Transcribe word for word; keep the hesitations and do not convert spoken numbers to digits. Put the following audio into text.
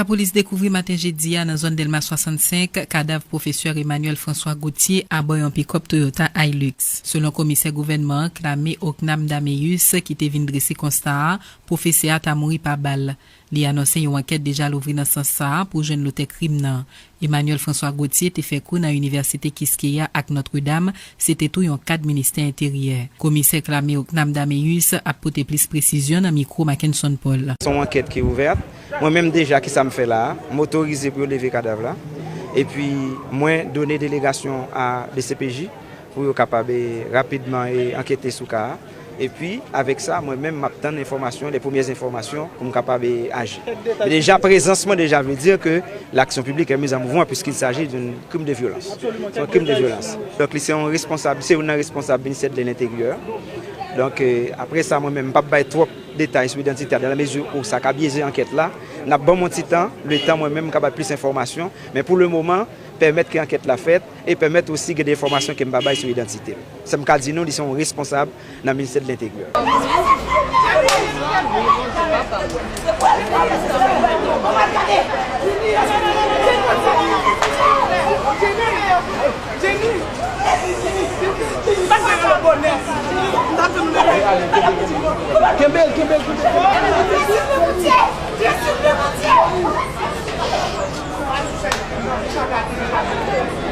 Lapolis dekouvri maten jedi a nan zòn Dèlma swasannsenk kadav pwofesè Emmanuel François Gauthier abò yon pikòp Toyota Hilux. Selon komisè gouvènman an, Clame Ocnam Dameus, ki te vin drese konsta a, pwofesè a ta mouri pa bal. Li anonse yon ankèt deja louvri nan sans sa a pou jwenn lotè krim nan. Emmanuel François Gauthier te fè kou nan Inivèsite Kiskeya ak Nòtredam, se te tou yon kad ministè enteryè. Komisè Clame Ocnam Dameus ap pote plis presizyon nan mikwo Mackenson Paul. Se yon ankèt ki ouvè. Mwen menm deja, kisa m fè la a? M otorize pou yo leve kadav la. Epi, mwen done delegasyon a D C P J pou yo kapab, e, rapidman, e, ankete sou ka a. Epi, avèk sa, mwen menm, m ap tann enfòmasyon, les premières informations, pou m kapab, e, aji. Deja, prezans mwen deja vle di ke l'action publique est mise en mouvement puisqu'il s'agit d'un crime de violence. Se yon krim de vyolans. Donk, li se yon responsab, se youn nan responsab Ministè de l'Intérieur. Donk, e, apre sa, mwen menm, m p ap bay twòp detay sou idantite a, dans la mesure où sa ka byeze ankèt la. N ap ban m yon ti tan, le tan mwen menm m ka bay plis enfòmasyon, men pou le moman, pèmèt ke ankèt la fèt e pèmèt osi gen de enfòmasyon ke m pa bay sou idantite l. Sa m ka di nou, li se yon responsab nan Ministè de Lenteryè. Kenbe l, kenbe l, kenbe l.